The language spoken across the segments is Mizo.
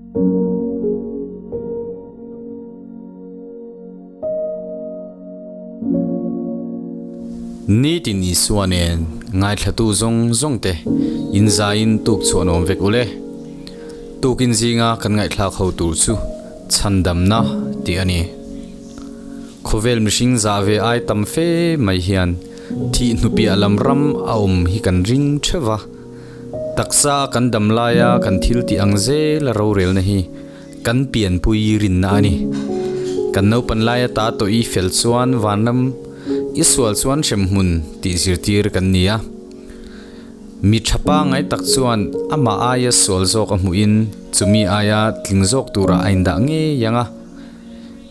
Nitin Isua nen ngaithlatu zawng zawng te in zaiin tuk chhuah nuam vek ule. Tukin zinga kan ngaihthlak ho tur chu chhandamna tih a ni. Khawvel mihring zah ve ai tam fe mai hian thih hnupiah lam ram a awm hi kan ring theuh va. Taksa a kan dam laia kan thil tih ang zel a rorelna hi kan pianpui rinna a ni. Kan naupan laia ta tawh i fel chuan vanram i sual chuan hremhmun tih zirtir kan ni a. Mi tha pangngai tak chuan amah aia sual zawk a hmuhin chumi aia tling zawk turah a indah ngei ang a.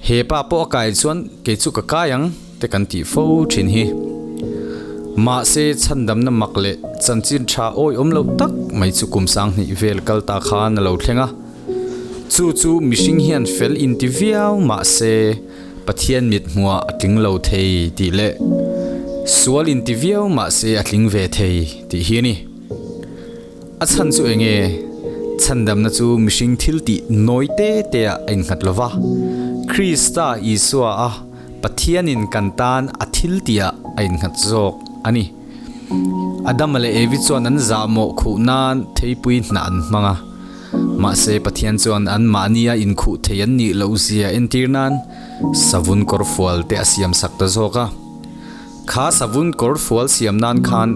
He pa pawh a kai chuan kei chu ka kai ang te kan tih fo thin hi. Mahse chhandamna mak leh chanchin tha awihawm lo tak mai chu kum sanghnih vel kal ta khan a lo thleng a. Chu chu mihring hian fel inti viau mahse Pathian mit hmuah a tling lo thei tih leh sual inti viau mahse a tling ve thei tih hi a ni. A chhan chu eng nge? Chhandamna chu mihring thil tih nawi te te ah a innghat lo va. Krista Isua a Pathianin kan tan a thil tih ah a innghat zawk a ni. Adama leh Evi chuan an zahmawh khuh nan theipui hnah an hmang a. Mahse Pathian chuan an mahnia inkhuh thei an nih loh zia entir nan savun kawrfual te a siam sak ta zawk a. Kha savun kawr fual siam nan khan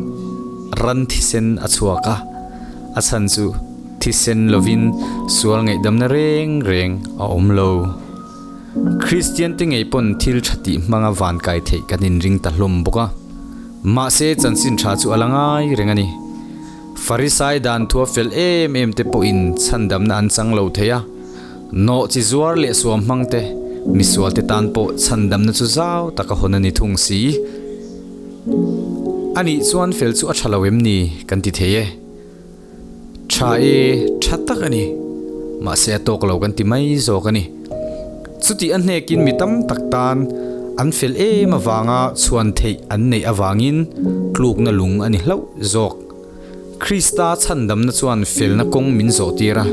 ran thisen a chhuak a, a chhan chu thisen lovin sual ngaihdamna reng reng a awm lo. Kristian te ngei pawn thil tha tih hmanga van kai theih kan inring ta hlawm bawk a. Mahse chanchin tha chu a la ngai reng a ni. Farisai dan thua fel em em te pawhin chhandamna an chang lo thei a. Nawh chi zuar leh suam hmang te, misual te tan pawh chhandamna chu zau tak a hawn a ni thung si. A nih chuan fel chu a tha lo em ni kan ti thei e. Tha e, tha tak a ni. Mahse a tawk lo kan ti mai zawk a ni. Chutih a hnekin mi tam tak tan an fel em avanga chhuan theih an neih avangin tlukna lung a ni hlauh zawk. Krista chhandamna chuan felna kawng min zawhtir a,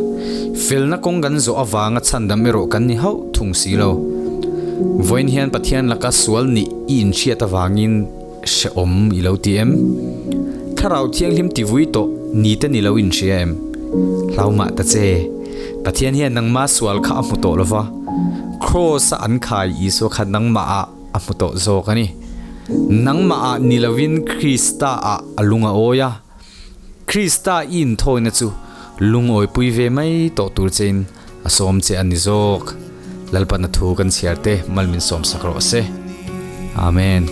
felna kawng kan zawh avanga chhandam erawh kan ni hauh thung si lo. Vawiin hian Pathian laka sual nih i inhriat avangin hrehawm i lo ti em? Thlarau Thianghlim tivui tawh ni te ni lo inhria em? Hlau mah ta che, Pathian hian nangma sual kha a hmu tawh lo va, Kraws-a an khai Isua kha nangmah ah a hmu tawh zawk a ni. Nangmah ah ni lovin Krista ah a lung a awi a. Krista i inthawina chu lungawipui ve mai tawh tur chein a sawm che a ni zawk. Lalpana thu kan chhiar te mal min sawm sak rawh se. Amen.